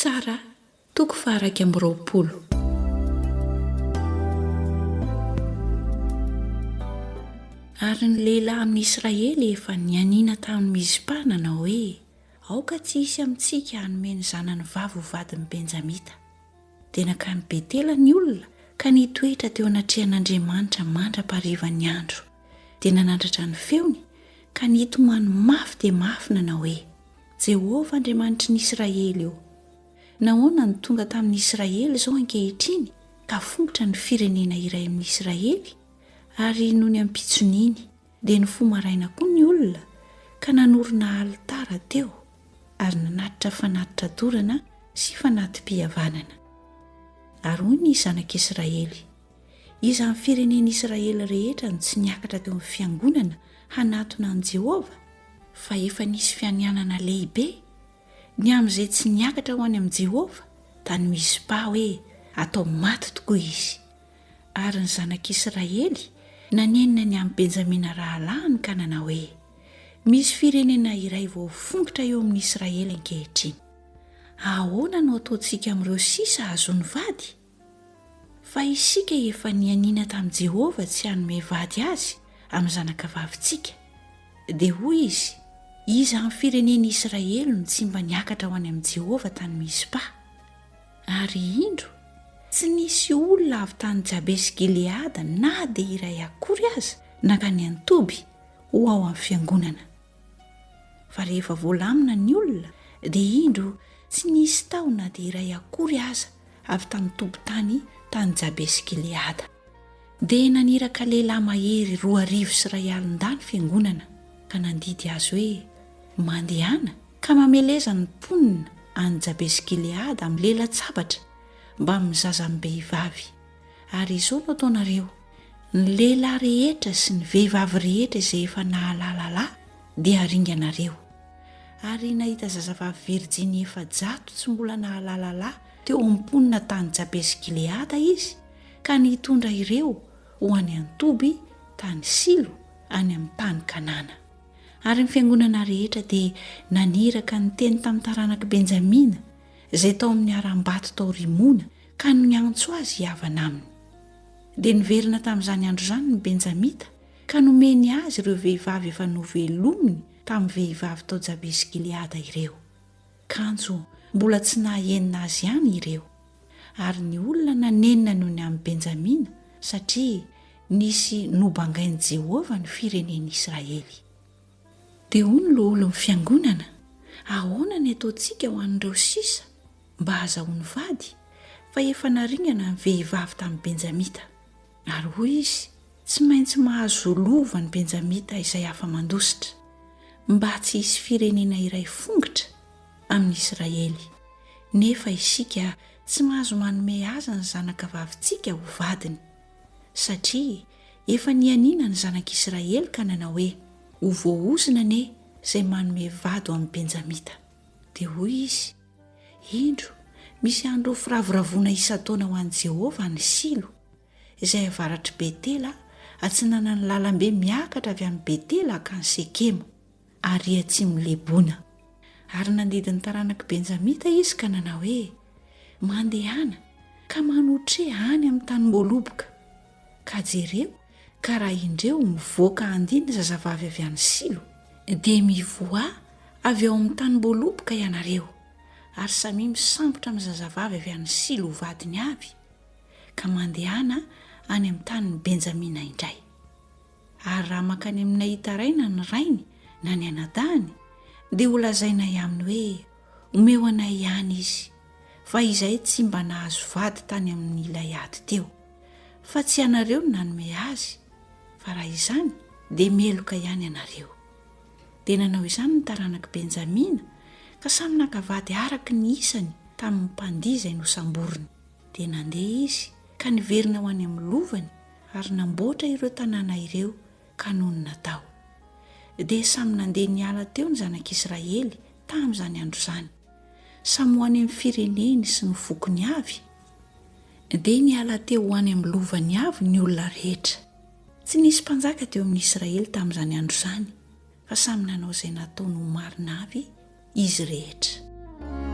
Mpitsara, toko faha-21. Ary ny lehilahy amin'ny Israely efa nianiana tamin'i Mizpa nanao hoe, Aoka tsy hisy amintsika hanome ny zanany vavy ho vadin'ny Benjamita. Dia nankany Betela ny olona ka nitoetra teo anatrehan'Andriamanitra mandra-paharivan'ny andro. Dia nanandratra ny feony ka nitomany mafy dia mafy nanao hoe, Jehovah Andriamanitry ny Israely ô, nahoana no tonga tamin'ny Israely izao ankehitriny ka fongotra ny firenena iray amin'ny Israely? Ary nony ampitson'iny, dia nifoha maraina koa ny olona ka nanorina alitara teo ary nanatitra fanatitra dorana sy fanati-pihavanana. Ary hoy ny zanak'Israely, Iza amin'ny firenen'Israely rehetra no tsy niakatra teo amin'ny fiangonana hanatona an'i Jehovah? Fa efa nisy fianianana lehibe ny amin'izay tsy niakatra ho any amin'i Jehovah tany Mizpa hoe, Atao maty tokoa izy. Ary ny zanak'Israely nanenina ny amin'i Benjamina rahalahiny ka nanao hoe, Misy firenena iray voafongotra eo amin'ny Israely ankehitriny. Ahoana no hataontsika amin'ireo sisa hahazoany vady? Fa isika efa nianiana tamin'i Jehovah tsy hanome vady azy amin'ny zanakavavintsika. Dia hoy izy, Iza amin'ny firenen'Israely no tsy mba niakatra ho any amin'i Jehovah tany Mizpa? Ary indro, tsy nisy olona avy tany Jabesy-gileada na dia iray akory aza nankany an-toby ho ao amin'ny fiangonana. Fa rehefa voalamina ny olona, dia indro, tsy nisy tao na dia iray akory aza avy tamin'ny tompon-tany tany Jabesy-gileada. Dia naniraka lehilahy mahery 2002 ny fiangonana, ka nandidy azy hoe, Mandehana ka mameleza ny mponina any Jabesy-gileada amin'ny lelan-tsabatra mbamin'ny zaza amim-behivavy. Ary izao no ataonareo, Ny lehilahy rehetra sy ny vehivavy rehetra izay efa nahalala lahy dia haringanareo. Ary nahita zazavavy virjiny 400 tsy mbola nahalala lahy teo amin'ny mponina tany Jabesy-gileada izy, ka nitondra ireo ho any an-toby tany Silo any amin'ny tany Kanana. Ary ny fiangonana rehetra dia naniraka niteny tamin'ny taranak'i Benjamina, izay tao amin'ny harambato tao Rimona, ka niantso azy hihavana aminy. Dia niverina tamin'izany andro izany ny Benjamita, ka nomeny azy ireo vehivavy efa novelominy tamin'ny vehivavy tao Jabesy-gileada ireo. Kanjo mbola tsy nahaenina azy ihany ireo. Ary ny olona nanenina noho ny amin'i Benjamina, satria nisy nobangain'i Jehovah ny firenen'Israely. Dia hoy ny loholon'ny fiangonana, Ahoana ny ataontsika ho an'ireo sisa mba hahazahoany vady, fa efa naringana ny vehivavy tamin'ny Benjamita? Ary hoy izy, Tsy maintsy mahazo lova ny Benjamita izay afa-mandositra, mba tsy hisy firenena iray fongotra amin'i Israely, nefa isika tsy mahazo manome azy ny zanakavavintsika ho vadiny, satria efa nianiana ny zanak'Israely ka nanao hoe, Ho voaozona anie izay manome vady ho amin'i Benjamita. Dia hoy izy, Indro, misy andro firavoravoana isan-taona ho an'i Jehovah any Silo, izay avaratr'i Betela, atsinanan'ny lalambe miakatra avy any Betela hankany Sekema, ary atsimon'i Lebona. Ary nandidy ny taranak'i Benjamita izy ka nanao hoe, Mandehana, ka manotreha any amin'ny tanimboaloboka, ka jereo, ka raha indreo mivoaka handia ny zazavavy avy any Silo, dia mivoaha avy ao amin'ny tanimboaloboka ianareo, ary samia misambotra amin'ny zazavavy avy any Silo ho vadiny avy, ka mandehana any amin'ny tanin'i Benjamina indray. Ary raha mankany aminay hitaraina ny rainy na ny anadahiny, dia holazainay aminy hoe, Omeo anay ihany izy, fa izahay tsy mba nahazo vady tany amin'ilay ady teo. Fa tsy ianareo no nanome azy, fa raha izany, dia meloka ihany ianareo. Dia nanao izany ny taranak'i Benjamina, ka samy naka vady araka ny isany tamin'ny mpandihy izay nosamboriny. Dia nandeha izy ka niverina ho any amin'ny lovany ary namboatra ireo tanàna ireo ka nonina tao. Dia samy nandeha niala teo ny zanak'Israely tamin'izany andro izany, samy ho any amin'ny fireneny sy ny fokony avy. Dia niala teo ho any amin'ny lovany avy ny olona rehetra. Tsy nisy mpanjaka teo amin'ny Israely tamin'izany andro izany, fa samy nanao izay nataony ho marina avy izy rehetra.